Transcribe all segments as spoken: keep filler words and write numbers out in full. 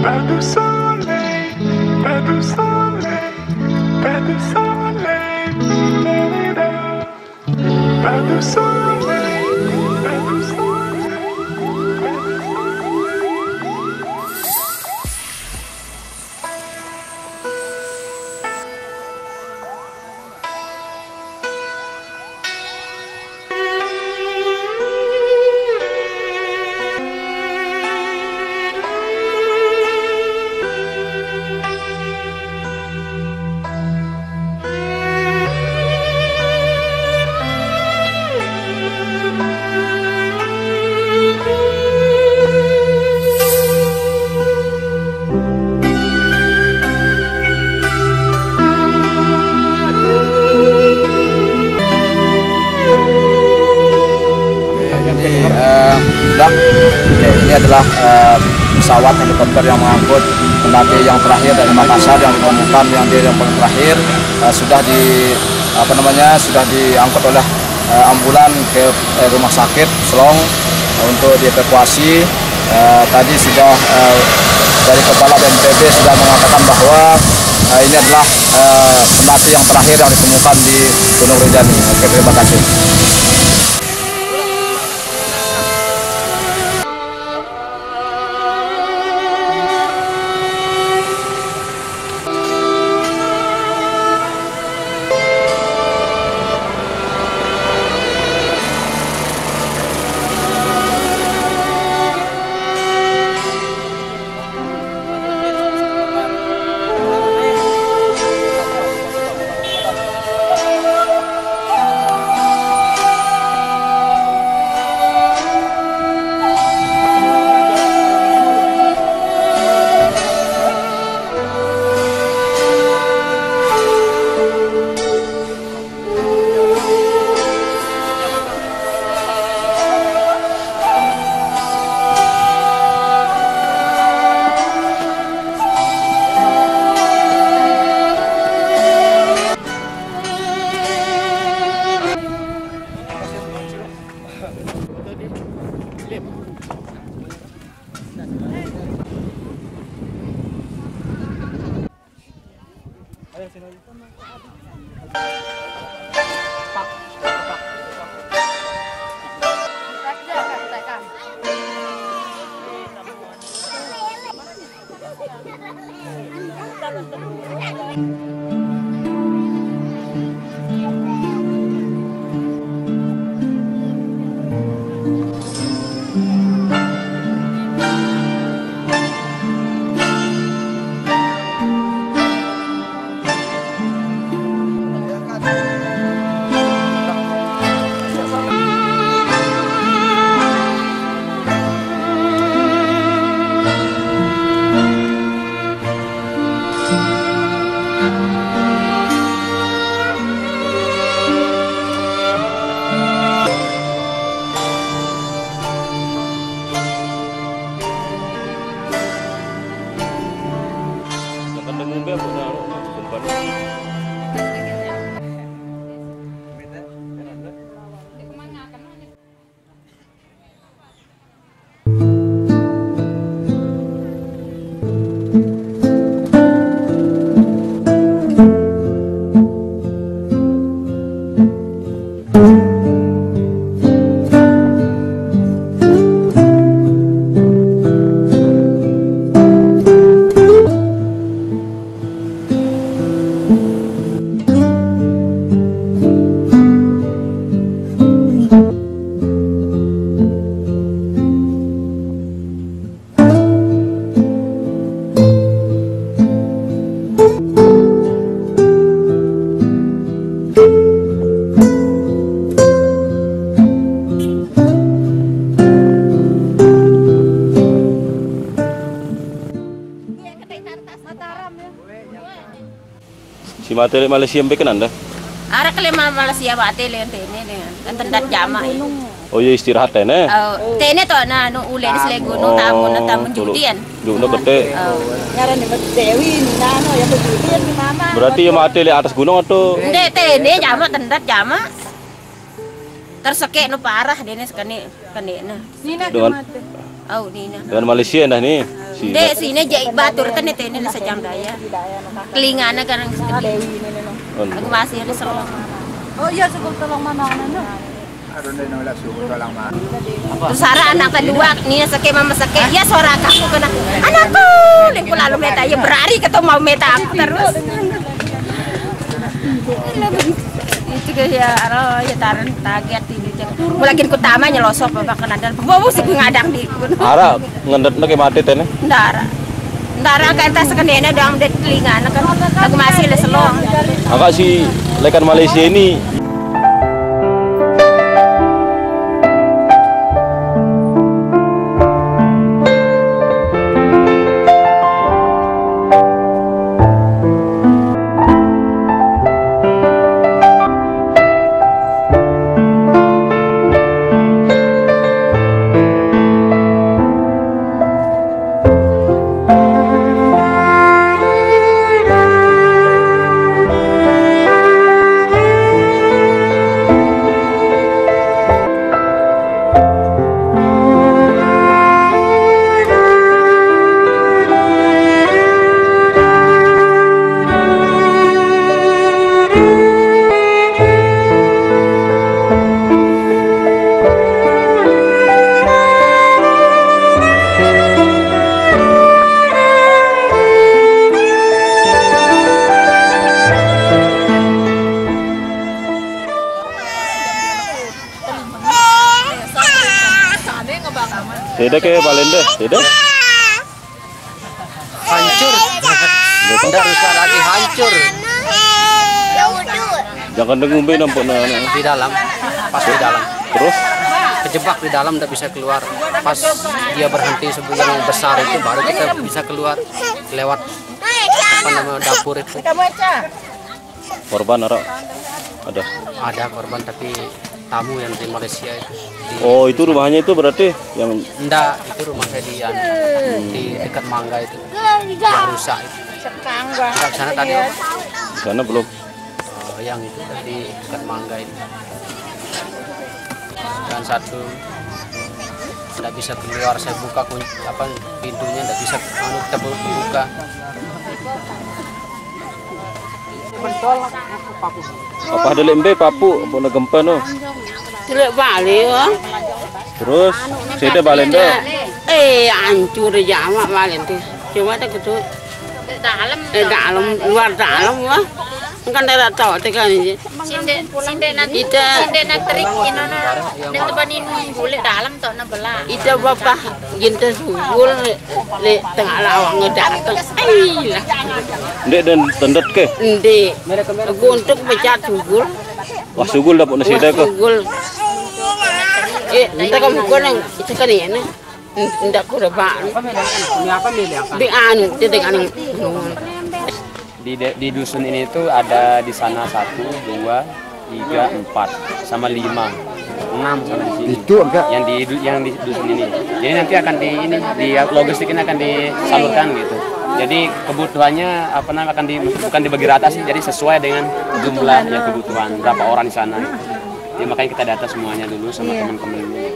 Pas de soleil, pas de soleil, pas de soleil, pas de soleil, pas de soleil. Jadi, eh, Bang, ya, ini adalah, eh, pesawat helikopter yang mengangkut pendaki yang terakhir dari Makassar yang ditemukan, yang dia yang paling terakhir, eh, sudah di, apa namanya, sudah diangkut oleh, eh, ambulan ke, eh, rumah sakit Selong, eh, untuk dievakuasi. Eh, tadi sudah, eh, dari kepala B N P B sudah mengatakan bahwa, eh, ini adalah, eh, pendaki yang terakhir yang ditemukan di Gunung Rinjani. Oke, terima kasih. Si Mate lek Malaysia mbe kenan dah? Araq lek Malaysia Mate lek tene dengan tendat jamak. Oh iya, istirahat tene. Oh, tene to, nah, nu ulen sele gunung tamun, tamun judian. Jukno kete. Oh. Ngaran Dewi ni nano ya judian ni mama. Berarti ya Mate lek atas gunung atau? Nde, tene jamak, tendat jamak. Terus sekek nu parah dene sekene, kene nah. Nina dengan Mate. Oh, Nina. Dengan Malaysia dah ni. Dek, sini jek batur tene tene lah sajang daya. Telingana garang sekali. Aku masih ada sekolah. Oh iya, sekolah tolong mana, mana? Terus ada anak kedua, nih seke mama seke, ya suara aku kena. Anakku, lengku lalu meta, ya berari ketemu mau meta aku terus. Itu ke ya, aro ya taran taget ini. Mulakin ku tama nyelosok, bapak kena dan bawa sih ngadang di ikun. Ara ngendet nake mati tene. Ndara. Ndara kayak tas kenene doang di telinga, kan aku masih le selong. Agak si lekan Malaysia ini. Tidak ke Palembang, tidak? Hancur. Ndak rusak lagi, hancur. Jangan dengar ngumbe nampak na. Di dalam, pas di dalam. Terus? Kejebak di dalam, ndak bisa keluar. Pas dia berhenti sebelum yang besar itu, baru kita bisa keluar lewat apa nama dapur itu. Korban ada? Ada. Ada korban, tapi tamu yang dari Malaysia itu. Di Oh, itu rumahnya itu berarti yang Enggak, itu rumah saya di, anu, di dekat mangga itu. Yang rusak itu. Enggak ke sana tadi. Di sana belum. Oh, yang itu tadi dekat mangga itu. Dan satu ndak bisa keluar, saya buka kunci, apa, pintunya ndak bisa, anu, kita bu- buka. Apa ada lek mbe papu, apa na gempa no? Tidak balik, wah. Terus, sida balik ndak? Eh, hancur aja amat balik tuh. Coba deh gitu. Dalam. Eh, dalam, luar dalam, wah. Kan tidak tahu, tekan aja. Sinde, sinde nak, Ida. Sinde nak terik, inono, nek tebani nunggule dalam to, na belah. Ida bapak, ginta sugul, le, le tengah lawang datang. Ai lah. Ndek dan tendet ke? Ndek. Guntuk pecah sugul. Wah, sugul dapuk nasida ke? Sugul. Eh, entah kamu kau nang, itu kan ini. Ndak ku rebak. Apa milih anak? Ini apa milih anak? Di anu, dia dengan anu. Di de- di dusun ini tuh ada di sana satu, dua, tiga, empat, sama lima, enam sama di sini. Itu enggak? Yang di du- yang di dusun ini. Jadi nanti akan di ini di logistik ini akan disalurkan gitu. Jadi kebutuhannya apa namanya akan di bukan dibagi rata sih, jadi sesuai dengan jumlah ya kebutuhan berapa orang di sana. Ya makanya kita data semuanya dulu sama Iya. teman-teman ini.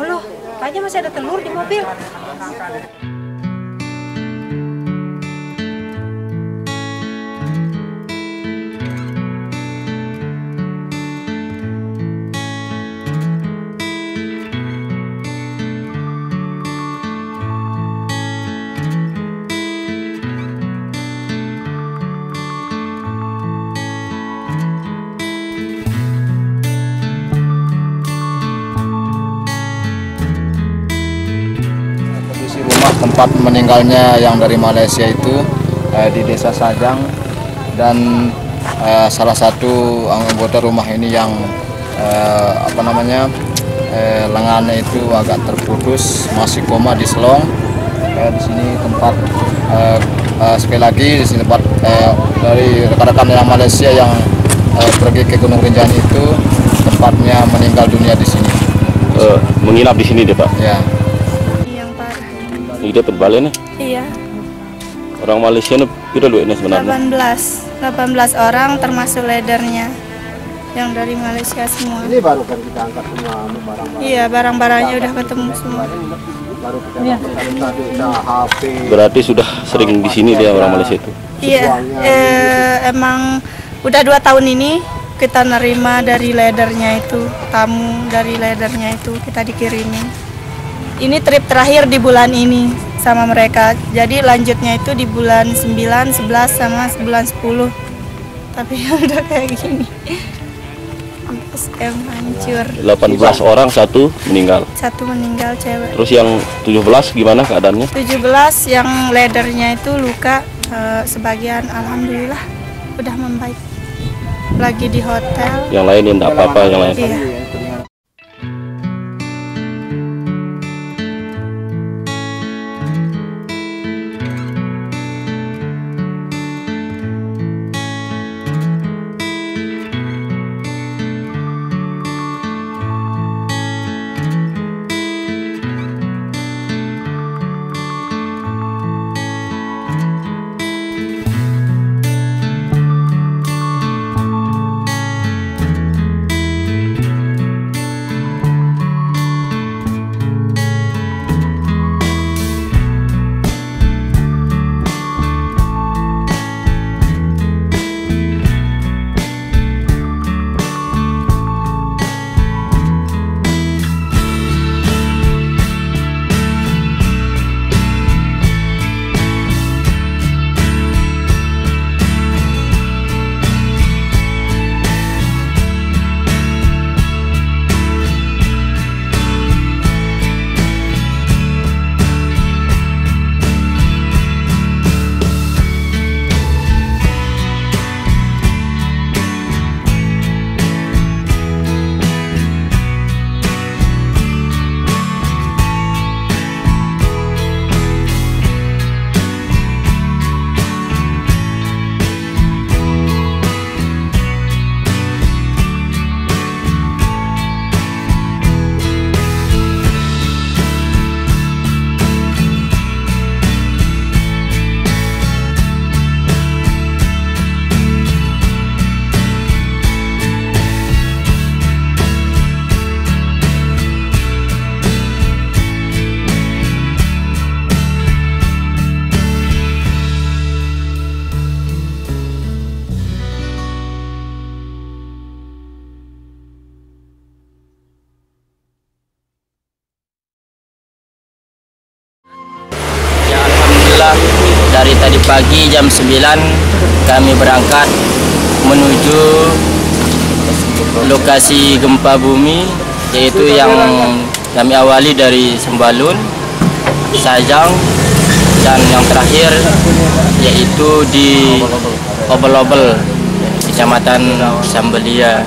Loh, Raja masih ada telur di mobil. Kondisi rumah tempat meninggalnya yang dari Malaysia itu eh, di Desa Sajang dan eh, salah satu anggota rumah ini yang eh, apa namanya eh, lengannya itu agak terputus, masih koma di Selong. Eh, di sini tempat eh, eh, sekali lagi di sini tempat eh, dari rekan-rekan yang Malaysia yang eh, pergi ke Gunung Rinjani itu tempatnya meninggal dunia di sini. Eh, menginap di sini deh, Pak. Ya. Yang Pak. Ini dia perbalen nih. Iya. Orang Malaysia nih kita duitnya sebenarnya. Delapan belas, delapan belas orang termasuk leadernya yang dari Malaysia semua. Ini baru kan kita angkat semua barang-barang. Iya, barang-barangnya udah ketemu semua. Berarti sudah sering di sini dia orang Malaysia itu? Iya, eh, emang udah dua tahun ini kita nerima dari leadernya itu, tamu dari leadernya itu kita dikirimin. Ini trip terakhir di bulan ini sama mereka. Jadi lanjutnya itu di bulan sembilan, sebelas, sama bulan sepuluh. Tapi ya udah kayak gini. Sampai S M hancur. Delapan belas orang, satu meninggal. Satu meninggal cewek. Terus yang tujuh belas gimana keadaannya? Tujuh belas yang leadernya itu luka, eh, sebagian, alhamdulillah udah membaik. Lagi di hotel. Yang lain yang enggak apa-apa, yang lain. Iya. Ya, alhamdulillah, dari tadi pagi jam sembilan kami berangkat menuju lokasi gempa bumi, yaitu yang kami awali dari Sembalun, Sajang, dan yang terakhir yaitu di Obel-Obel, Kecamatan Sambelia.